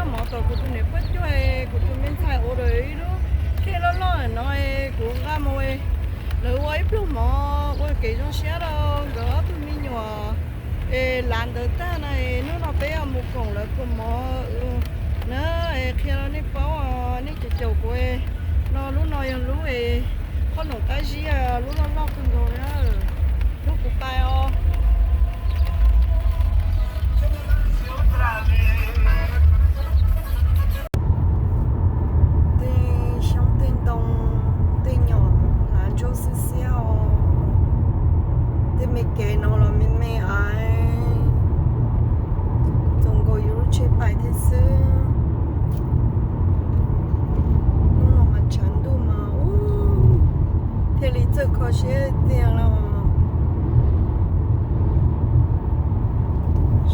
Mov tom kuv tus niam poj cuag, kuv tus me ntxhais ua ib lub khej loj loj no, kuv nqa mus, lawv ua ib pluag mov ua kev zoo siab rau nkawd ob tug me nyuam. Es lav ntawd tag no, hnub no peb yuav mus koom lawv kua mov na. Qhia rau nej paub, nej caum caum kuv no, lub no yog lub qhob noom qab zib, lub loj loj kawg nkaus na. Lub kuv pais os. Tej xyoob tej ntoo, tej nyom hlav ntsuab xiab xiab os. Tej me kev no los me me aiv, txaus nkaus yus lub tsheb pais thiab xwb. Hnub no mas tshav ntuj mas ub, thiaj li txawj kho siab tiag los.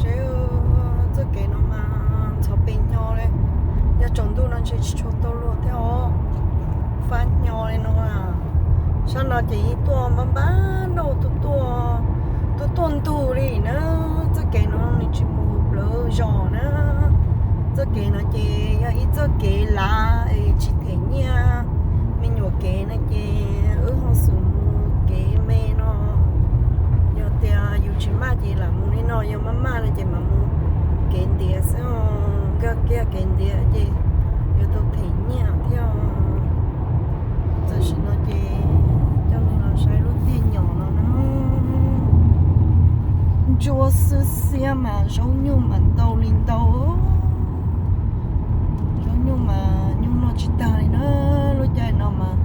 Seb, txoj kev no mas ntxhov pes nyo li. Yog tsaus ntuj no ntshe tsis tshua tau luag thiab os. Fab nyo li no. Sab no ces yeej tuaj npab npab noj, tuaj tuaj, tuaj tuaj ntug li na. Txoj kev no nws tsis mus plawv zos na. Txoj kev no ces yog ib txoj kev lav es tsis them nyiaj. Me nyuam kev no ces wb ho xum mus kev me no. Yog tias yus tsis maj ces lam mus li no, yog maj maj no ces mam mus kev ntiav xwb, nkag kiag kev ntiav ces yuav tau them nyiaj thiab. Tam sim no ces coj nej los saib lub tiaj nyom no na. Ntsuab xwb xiab mas zaub nyuj mas ntau li ntau. Zaub nyuj mas nyuj noj tsis tag li na. Lub caij no mas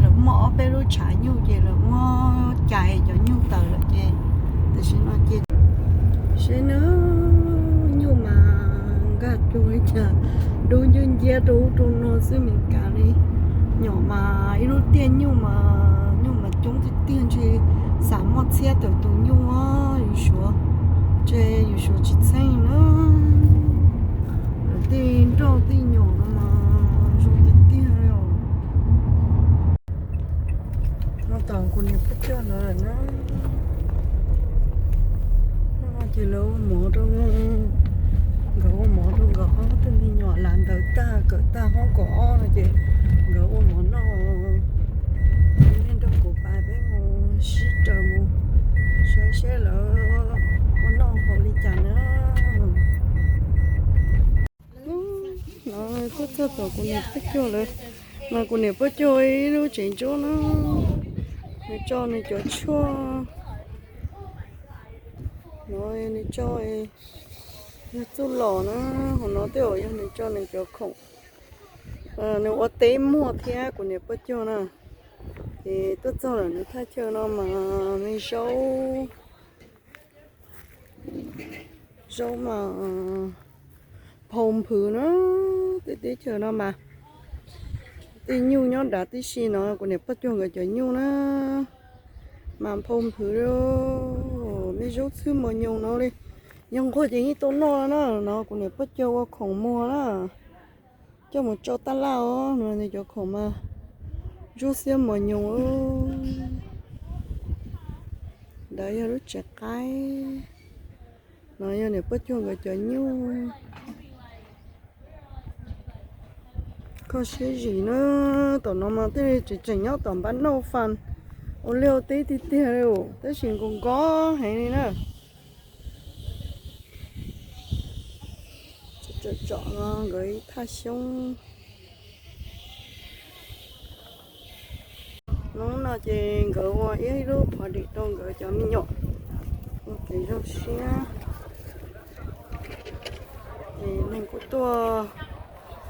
lawv muaj ob peb lub tshav nyuj ces lawv muab cais cov nyuj tawm lawm ces tam sim no ces seb na, nyuj mas nkag cuag li cas, dub nciab nciab rau ub rau no xwb me kav li. Nyom mas ib lub tiaj nyuj mas nyuj mas coob tiag tiag, ntshe xav muaj txhiab tawm tus nyuj, yus suav, ntshe yus suav tsis txheeb na. Lawv tej nroj tej nyom no mas zoo tiag tiag li os. No tom kuv niam poj cuag lawv lawm na. No ces lawv ua mov rau, nkawd ua mov rau nkawd ob tug me nyuam lav ntawd tag, kawm tag hoob kaum ob no ces nkawd ua mov noj. Nej nrog kuv pais peb mus sib raws mus saib seb lawv ua noj haus li cas na. No tuaj txog tom kuv niam poj cuag lawv, mas kuv niam poj cuag ib lub tsev ntsuab na, nws tso nws cov tshuaj no, nws tso yog txuj lom na, hauv no tej zaum yog nws tso nws cov khoom, nws ua teb muag thiab kuv niam poj cuag na. Ces tuaj txog lawm nws thaj chaw no mas me zaub, zaub mas phau nphwv na, tej teb chaws no mas tej nyuj nyob dav tib si no, kuv niam poj cuag nkawd cov nyuj na, mas phau nphwv li, me zaub txhwb mos nyoos no li. Yog nquag ces yeej tau noj na, no kuv niam poj cuag ua khoom muag na, coj mus tso tab laj os, no nws cov khoom mas zaub txhwb mos nyoos. Ntawd yog lub tsev qaib, no yog niam poj cuag nkawd cov nyuj. Kho siab zim na, tom no mas tej tseem tseem nyob tom npab nauj fas ua liaj ua teb tiag tiag li, tab sis nkaus nkos heev li na. Tsom no nkawd ib thaj xyoob. Hnub no ces nkawd ua ib lub party rau nkawd cov me nyuam ua kev zoo siab. Ces neeg kuj tuaj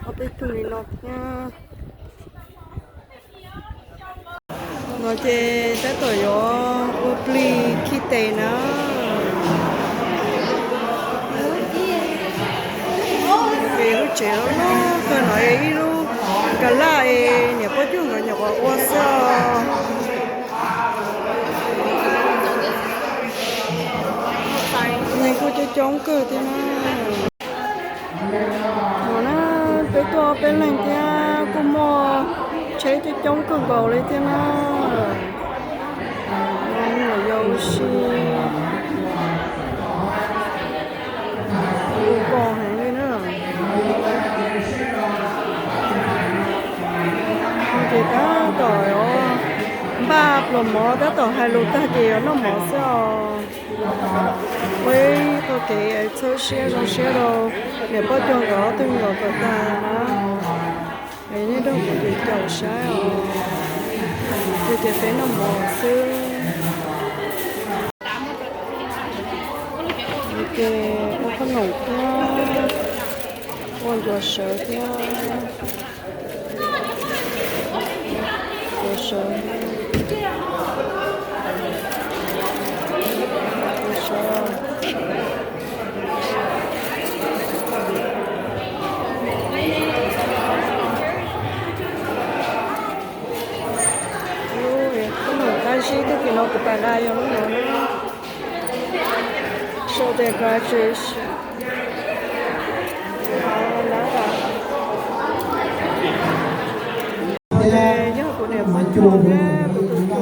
ob peb tug li no thiab. No ces tab tom yuav ua plig khi tes na. Ces lub tsev loj loj kawg no ib lub ka laj es niam poj cuag nkawd nyuam qhuav ua xwb os. Neeg kuj coob coob kawg thiab na. No na, peb tuaj peb leeg thiab kuj muaj tsheb coob coob kawg nkaus li thiab na. Nyuam yaus ua si, ua pom heev li na. Los mov tab tom hais lus tag ces yuav noj mov xwb os. Ua ib qho kev txhawb siab zoo siab rau niam poj cuag nkawd ob tug nyuam kom tag na. Es nej nrog kuv caum caum saib os. Ces ces peb noj mov xwb. Ces ua qhob noom thiab, ua ncuav sawv thiab. Ncuav sawv, ncuav sawv. Lub qab zib tag kis no kuv pam nqa yog lub no na. Show their graduation. Yog kuv niam poj cuag thiab kuv tus tub no.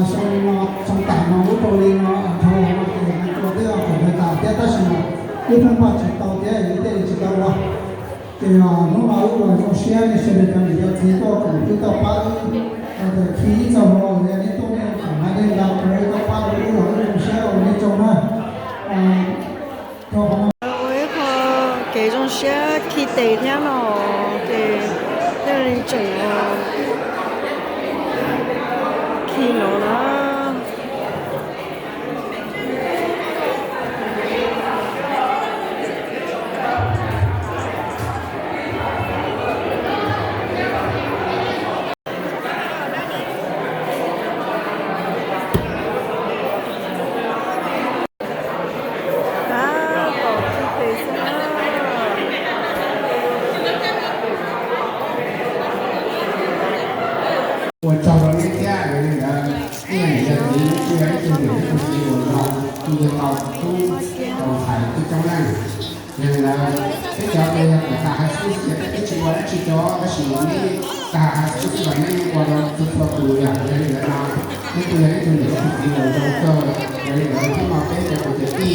Xyoo no, xyoo tas no lub rau li no dhau los no ces nais cua twb kom nws tas thiab tab sis mas wb pheej npaj tsis tau thiab thiaj li tsis tau ua. Ces hnub no wb los zoo siab nej sawv daws cov niam cov txiv tuaj koom wb tau pab wb, tau khi ib txoj hlua los yog nej tuaj nej koom na nej nqa rau wb tau pab wb los wb zoo siab ua nej tsaug na. Ua ib qho kev zoo siab khi tes thiab no ces thiaj li tseem khi no na. Tab tom khi tes xwb na. Ua tsaug rau nej thiab, yog li ntawd ib yam li yog txiv, ib yam li yog ib tug niam ib tug txiv uas yog tus yawg tau tub tau ntxhais tub coob leej. Yog li ntawd peb cov uas yog kom tag high school xwb ces peb twb tsis ua dab tsi rau, tab sis neb tag high school xwb los neb ua rau txhua txhua tus yom. Yog li ntawd no neb kuj yog ib tug niam ib tug txiv uas zoo kawg. Yog li ntawd hnub no peb cov kwv cov tij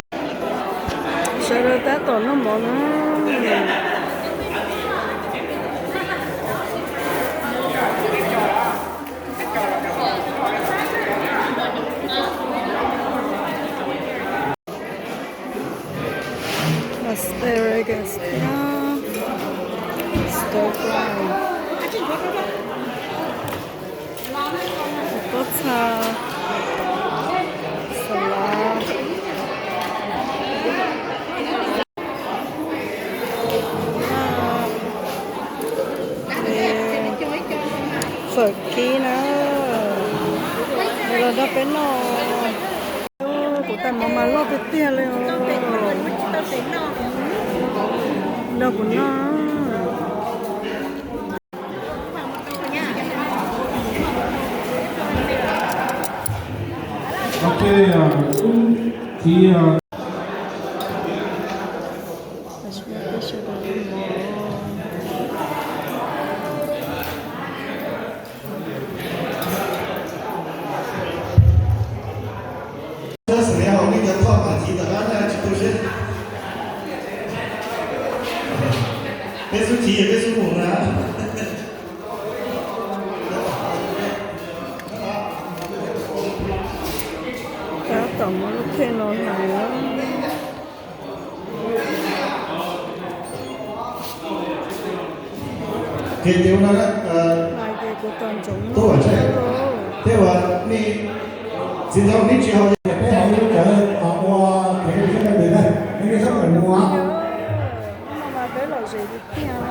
sawv daws tab tom noj mov na. Asparagus thiab stir fry, pob txha, salad, fawm kib na. Los nrog peb noj. Kuv tais mov mas loj tiag tiag li os. Nrog kuv noj. Xwb xws li hauv nej cov thoj pam txiv tom qab na tsis tu siab. Peb xub txiv peb xub mus na. Tab tom muab lub thej no hlais. Ces ua no, tub, teb uas nej txiv ntxawm nej tsis hau, peb hauv lub cawv ua kev sab ntawd na, nej sab ntawd mus. Peb lom zem li tiag,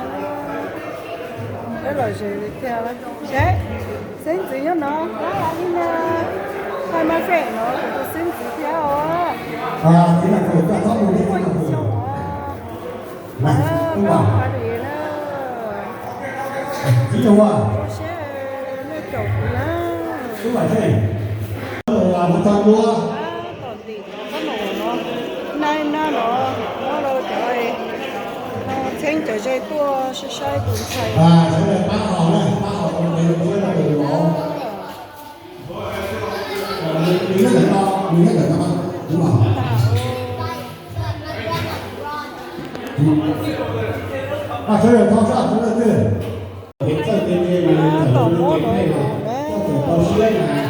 peb lom zem li tiag. Seb, xeeb ntxwv nyob no, hi ma xej no, kuv tus xeeb ntxwv thiab os. Txiv Lam Khuam, koj txhob mus li Txiv Lam Khuam. Txiv Lam Khuam, nej caum kuv na. Tub Vam Zeej, mus txog dua. Nai na no, no rau cov txheeb cov ze tuaj saib saib tus ntxhais. Sawv daws pab haus na, pab haus ua kev zoo siab rau tus vauv. Nws nyob ntawm no, nws nyob ntawm no, kuv mam. Sawv daws thov sab sawv daws twg. Tab tom Muab no na. Koj kawm tau siab na,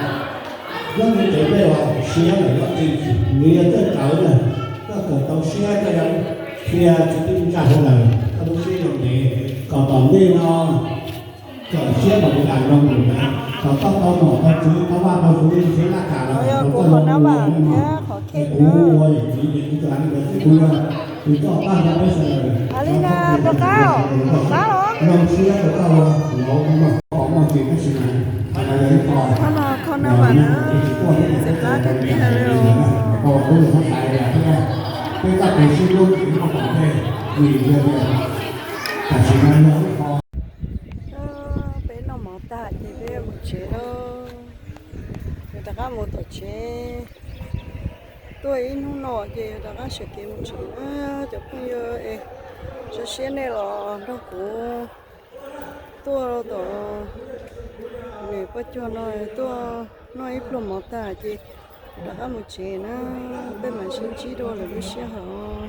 koj txawj kawm tau siab, koj yuav qhia tsis tib ntsa hauv lawm, koj lub siab zoo ntev, kom tom ntej no kawm siab kom li cas zoo lawm na, kom koj tau nom tau tswv tau vaj tau tsev, siab laj kam los kom koj zoo li no. Kuv ua yawm txiv ces kuv tsis hais li ntawd xwb, kuv yog tus coj pab rau peb sawv daws. Zoo siab rau koj, koj muaj tsis tab sis mas hais los yog ib qho, kho na, tsis tuaj thiab ces peb sawv daws li ntawd na, koj ua tub los txhob xaiv li thiab, peb tab tus sib hlub ces muaj tom ntej, vim yog tias tam sim no yog ib qho. Peb noj mov tag ces peb mus tsev lauj. Yog rov qab mus tom tsev. Tuaj ib hnub no ces yog rov qab sawv kev mus tsev na cov phooj ywg es. Zoo siab nej los nrog kuv tuaj tom niam poj cuag no, tuaj noj ib pluag mov tag ces rov qab mus tsev na. Peb mam sib ntsib dua lwm lub sij hawm.